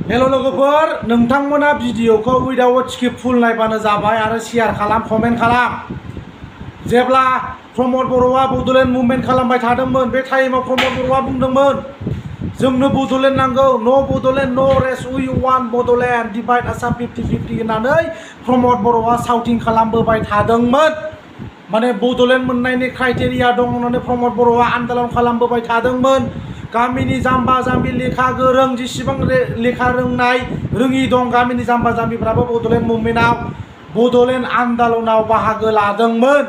Hello लोगोफोर नोंथांमोना भिडिअखौ उइदाउट स्क्रिप्ट फुल नायबानो जाबाय आरो शेयार खालाम कमेन्ट खालाम। जेब्ला प्रमद बर'आ बड'लेण्ड मुभमेन्ट खालामबाय थादोंमोन बे टाइमाव प्रमद बर'आ बुंदोंमोन जोंनो बड'लेण्ड नांगौ, नो बड'लेण्ड नो रेस्ट, उइ वान्ट बड'लेण्ड, डिभाइड आसाम 50-50 होननानै प्रमद बर'आ साउटिं खालामबोबाय थादोंमोन। माने बड'लेण्ड मोननायनि क्राइटेरिया दं होननानै प्रमद बर'आ आन्दोलन खालामबोबाय थादोंमोन। गामिनि जाम्बा जाम्बि लेखा गोरों जेसेबां लेखा रोंनाय रोङि दं गामिनि जाम्बा जाम्बिफ्राबो बड'लेण्ड मुभमेन्टआव बड'लेण्ड आन्दोलनाव बाहागो लादोंमोन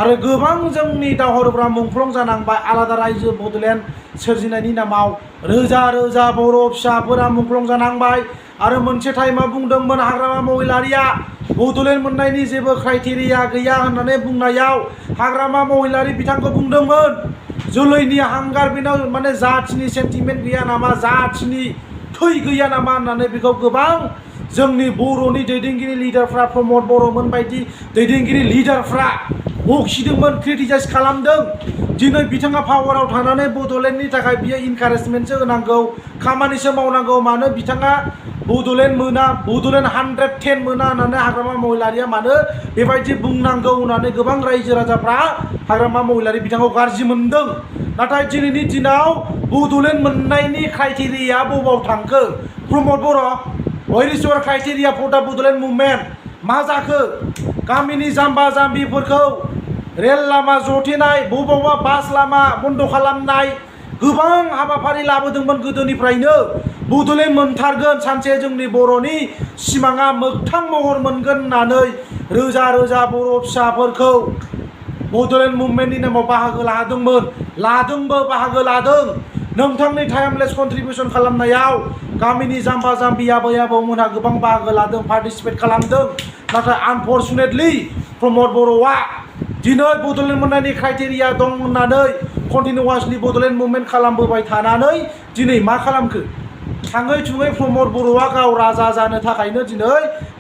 आरो गोबां जोंनि दावहारुफ्रा मुंख्लं जानांबाय। आलादा रायजो बड'लेण्ड सोरजिनायनि नामाव रोजा रोजा बर' फिसाफोरा मुंख्लं जानांबाय आरो मोनसे टाइमाव बुंदोंमोन हाग्रामा महिलारिया बड'लेण्ड मोननायनि जेबो क्राइटेरिया गैया होननानै बुंनायाव हाग्रामा महिलारि बिथांखौ बुंदोंमोन जोलैनि हांगार बेनाव माने जाथिनि सेन्टिमेन्ट गैया नामा, जाथिनि थै गैया नामा होननानै बेखौ गोबां जोंनि बर'नि दैदेनगिरि लिडारफ्रा प्रमद बर'मोन बायदि दैदेनगिरि लिडारफ्रा बखिदोंमोन, क्रिटिसाइज खालामदों। दिनै बिथाङा पावाराव थानानै बड'लेण्डनि थाखाय बियो इनकारेजमेन्टसो होनांगौ, खामानिसो मावनांगौ। मानो बिथाङा बड'लेण्ड मोना, बड'लेण्ड 110 मोना होननानै हाग्रामा महिलारिया मानो बेबायदि बुंनांगौ होननानै गोबां रायजो राजाफ्रा हाग्रामा महिलारि बिथांखौ गाज्रि मोनदों। नाथाय दिनैनि दिनाव बड'लेण्ड मोननायनि क्राइटेरिया बबाव थांखो? Pramod Boro' where is your criteria for the Bodoland movement? मा जाखो? गामिनि जाम्बा जाम्बिफोरखौ रेल लामा जथेनाय, बबावबा बास लामा बन्द खालामनाय गोबां हाबाफारि लाबोदोंमोन गोदोनिफ्रायनो। बड'लेण्ड मोनथारगोन, सानसे जोंनि बर'नि सिमाङा मोगथां महर मोनगोन होननानै रोजा रोजा बर' फिसाफोरखौ बड'लेण्ड मुभमेन्टनि नामाव बाहागो लादोंबो बाहागो लादों। नोंथांनि टाइमलेस कन्ट्रिबिउसन खालामनायाव गामिनि जाम्बा जाम्बि आबै आबौमोनहा गोबां बाहागो लादों, पार्टिसिपेट खालामदों। नाथाय आनफर्चुनेटलि प्रमद बर'आ दिनै बड'लेण्ड मोननायनि क्राइटेरिया दं होननानै कन्टिनिउवासलि बड'लेण्ड मुभमेन्ट खालामबोबाय थानानै दिनै मा खालामखो? थाङै थुङै प्रमद बर'आ गाव राजा जानो थाखायनो दिनै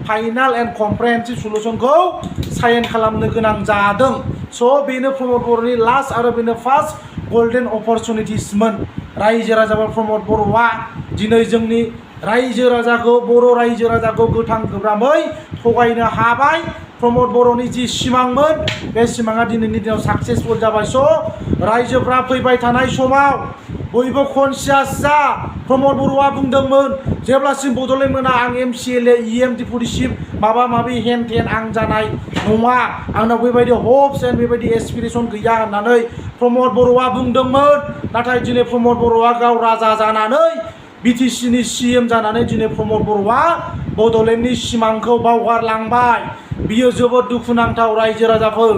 फाइनाल एन्ड कमप्रेहेन्सिभ सलुसनखौ साइन खालामनो गोनां जादों। स' बेनो प्रमद बर'नि लास्ट आरो बेनो फार्स्ट गल्डेन अपरचुनिटिसमोन। रायजो राजाफोर प्रमद बर'आ दिनै जोंनि रायजो राजाखौ, बर' रायजो राजाखौ गोथां गोब्रामै थगायनो हाबाय। प्रमद बर'नि जि सिमांमोन बे सिमाङा दिनैनि दिनाव साक्सेसफुल जाबाय। स' रायजोफ्रा फैबाय थानाय समाव बयबो कनसियास जा। प्रमद बर'आ बुंदोंमोन जेब्लासिम बड'लेण्ड मोना आं MCLA EM डिपुटि चिफ माबा माबि हेन टेन आं जानाय नङा, आंनाव बेबायदि हप्स एन्ड बेबायदि एसपिरेसन गैया होननानै प्रमद बर'आ बुंदोंमोन। नाथाय दिनै प्रमद बर'आ गाव राजा जानानै BTC नि CM जानानै दिनै प्रमद बर'आ बड'लेण्डनि सिमांखौ बावगारलांबाय। बियो जोबोद दुखुनांथाव रायजो राजाफोर।